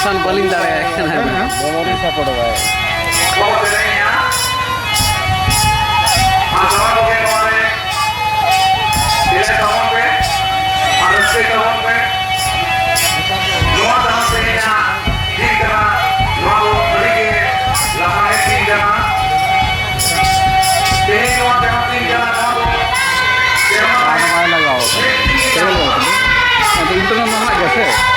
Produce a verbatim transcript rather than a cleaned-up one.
ᱵᱟᱹᱞᱤᱧ ᱫᱟᱲᱮᱭᱟᱜ ᱠᱟᱱᱟ᱾ ᱢᱮᱢᱳᱨᱤ ᱥᱟᱯᱳᱨᱴ ᱵᱟᱭ᱾ ᱠᱚ ᱥᱮᱨᱮᱧᱮᱜᱼᱟ᱾ ᱟᱨ ᱥᱟᱱᱟᱢ ᱠᱚᱜᱮ ᱱᱚᱣᱟ ᱨᱮ ᱥᱮᱞᱮᱫ ᱛᱟᱵᱚᱱ ᱯᱮ ᱟᱨ ᱨᱟᱹᱥᱠᱟᱹᱭ ᱛᱟᱵᱚᱱ ᱯᱮ᱾ ᱱᱚᱣᱟ ᱡᱟᱦᱟᱸ ᱛᱮᱦᱮᱧᱟᱜ ᱫᱤᱱ ᱠᱟᱱᱟ, ᱱᱚᱣᱟ ᱫᱚ ᱟᱹᱰᱤ ᱜᱮ ᱞᱟᱯᱷᱟᱝ ᱫᱤᱱ ᱠᱟᱱᱟ᱾ ᱛᱮᱦᱮᱧ ᱱᱚᱣᱟ ᱡᱟᱦᱟᱸ ᱫᱤᱱ ᱠᱟᱱᱟ, ᱱᱚᱣᱟ ᱫᱚ ᱥᱮᱨᱢᱟ ᱨᱮ ᱵᱟᱭ ᱞᱟᱜᱟᱣ ᱟᱠᱟᱱᱟ᱾ ᱢᱤᱫ ᱫᱤᱱ ᱜᱮ ᱧᱟᱢᱚᱜᱼᱟ᱾ ᱟᱫᱚ ᱤᱱᱴᱟᱨᱱᱮᱞ ᱢᱟ ᱦᱟᱸᱜ ᱜᱮᱥᱮ᱾